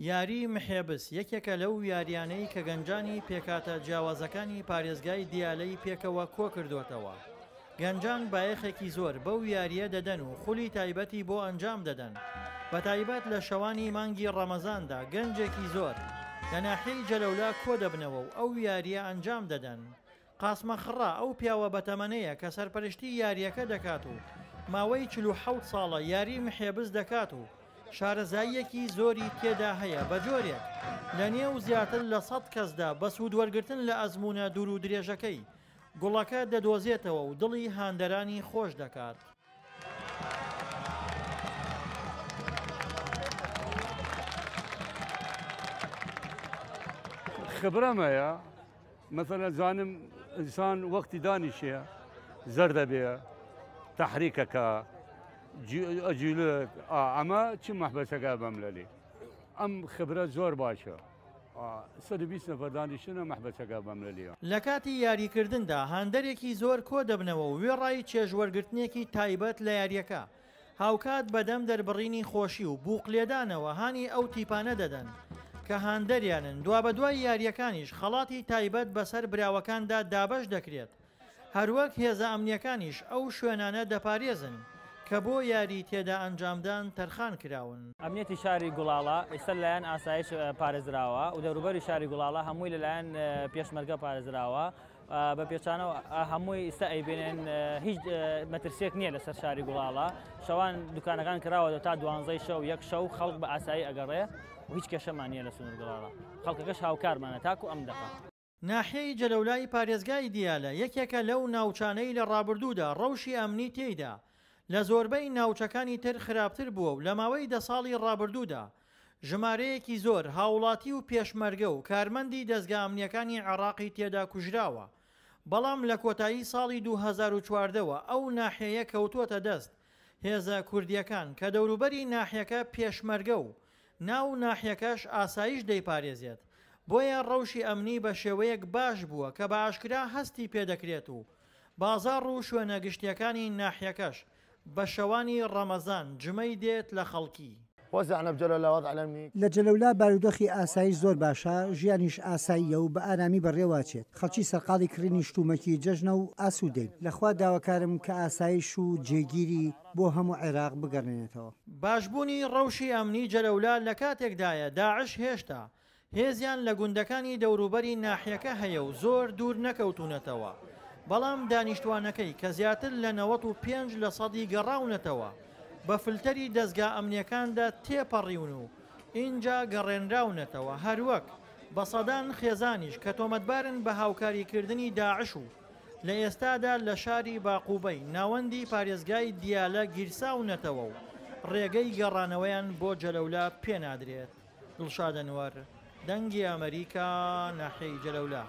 یاری محێبس یەکێکە لەو یاریانەی کە گەنجانی پێکهاتە جیاوازەکانی پارێزگای دیالەی پێکەوە کۆکردۆتەوە. گەنجان بایەخێکی زۆر بەو یارییە دەدەن و خولی تایبەتی بۆ ئەنجام دەدەن، بەتایبەت لە شەوانی مانگی ڕەمەزاندا گەنجێکی زۆر لە ناحیەی جەلەولا کۆدەبنەوە و ئەو یارییە ئەنجام دەدەن. قاسمە خڕە ئەو پیاوە بەتەمەنەیە کە سەرپەرشتی یارییەکە دەکات و ماوەی 47 ساڵە یاری محێبس دەکات و شارەزاییەکی زۆری تێدا هەیە بەجۆرێک لە نێو زیاتر لە 100 کەسدا بە سوودوەرگرتن لە ئەزموونە دوور و درێژەکەی گوڵەکە دەدۆزێتەوە و دڵی هاندەرانی خۆش دەکات. خبرەم هەیە مەسەلەن زانم ئینسان وەختی دانیشێ زەردە بێ تەحریکەکە ئەجیلێت ئەمە چ مەحبەسەکە بەم لەلی ئەم خبرە زۆر باشە 120 نەفەر دانیشتنە مەحبەسەکە بەم لەلیە. لە کاتی یاریکردندا هاندەرێکی زۆر کۆدەبنەوە و وێڕای چێژوەرگرتنێکی تایبەت لە یارییەکە، هاوکات بەدەم دەربڕینی خۆشی و بوق لێدانەوە هانی ئەو تیپانە دەدەن کە هاندەریانن، دوابەدوای یارییەکانیش خەڵاتی تایبەت بەسەر براوەکاندا دابەش دەکرێت، هەروەک هێزە ئەمنییەکانیش ئەو شوێنانە دەپارێزن کە بۆ یاری تێدا ئەنجامدان تەرخان کراون. ئەمنیەتی شاری گوڵاڵە ئێستا لەلایەن ئاسایش پارێزراوە و دەوروبەری شاری گوڵاڵە هەمووی لەلایەن پێشمەرگە پارێزراوە. بە پێچانەوە هەمووی ئیستا ئەیبێنن هیچ مەترسیەک نییە لەسەر شاری گوڵاڵە شەوان دوکانەکان کراوە تا دوانزەی شەو یەک شەو خەڵک بە ئاسایی ئەگەڕێ و هیچ کێشەمان نییە لە سنوور گوڵاڵە خەڵکەکەش هاوکارمانە تاکو ئەم دەقە. ناحیەی جەلەولای پارێزگای دیالە یەکێکە لەو ناوچانەی لە ڕابردوودا ڕەوشی ئەمنی تێیدا لە زۆربەی ناوچەکانی تر خراپتر بووە و لە ماوەی دە ساڵی ڕابردوودا ژمارەیەکی زۆر هاوڵاتی و پێشمەرگە و کارمەندی دەزگا ئەمنییەکانی عێراقی تێدا کوژراوە، بەڵام لە کۆتایی ساڵی 2014 وە ئەو ناحیەیە کەوتووەتە دەست هێزە کوردییەکان کە دەوروبەری ناحیەکە پێشمەرگە و ناو ناحیەکەش ئاسایش دەیپارێزێت، بۆیە ڕەوشی ئەمنی بە شێوەیەک باش بووە کە بە ئاشکرا هەستی پێدەکرێت و بازاڕ و شوێنە گشتییەکانی ناحیەکەش بە شەوانی ڕەمەزان جمەی دێت لە خەڵکی. لە جەلەولا بارودۆخی ئاسایش زۆر باشە، ژیانیش ئاساییە و بە ئارامی بەڕێوەئەچێت، خەڵکی سەرقاڵی کڕینی شتومەکی جەژنە و ئاسوودەین. لە خوا داواکارم کە ئاسایش و جێگیری بۆ هەموو عێراق بگەڕێنێتەوە. باشبوونی ڕەوشی ئەمنی جەلەولا لە کاتێکدایە داعش هێشتا هێزیان لە گوندەکانی دەوروبەری ناحیەکە هەیە و زۆر دوور نەکەوتوونەتەوە، بەڵام دانیشتوانەکەی کە زیاتر لە 95 لەسەدی گەڕاونەتەوە، بە فلتەری دەزگا ئەمنییەکاندا تێپەڕیون و ئینجا گەڕێنراونەتەوە، هەروەک بە سەدان خێزانیش کە تۆمەتبارن بە هاوکاریکردنی داعش و لە ئێستادا لە شاری باقوبەی ناوەندی پارێزگای دیالە گیرساونەتەوە و ڕێگەی گەڕانەوەیان بۆ جەلەولا پێنادرێت. دڵشاد ئەنوەر، دەنگی ئەمەریکا، ناحیەی جەلەولا.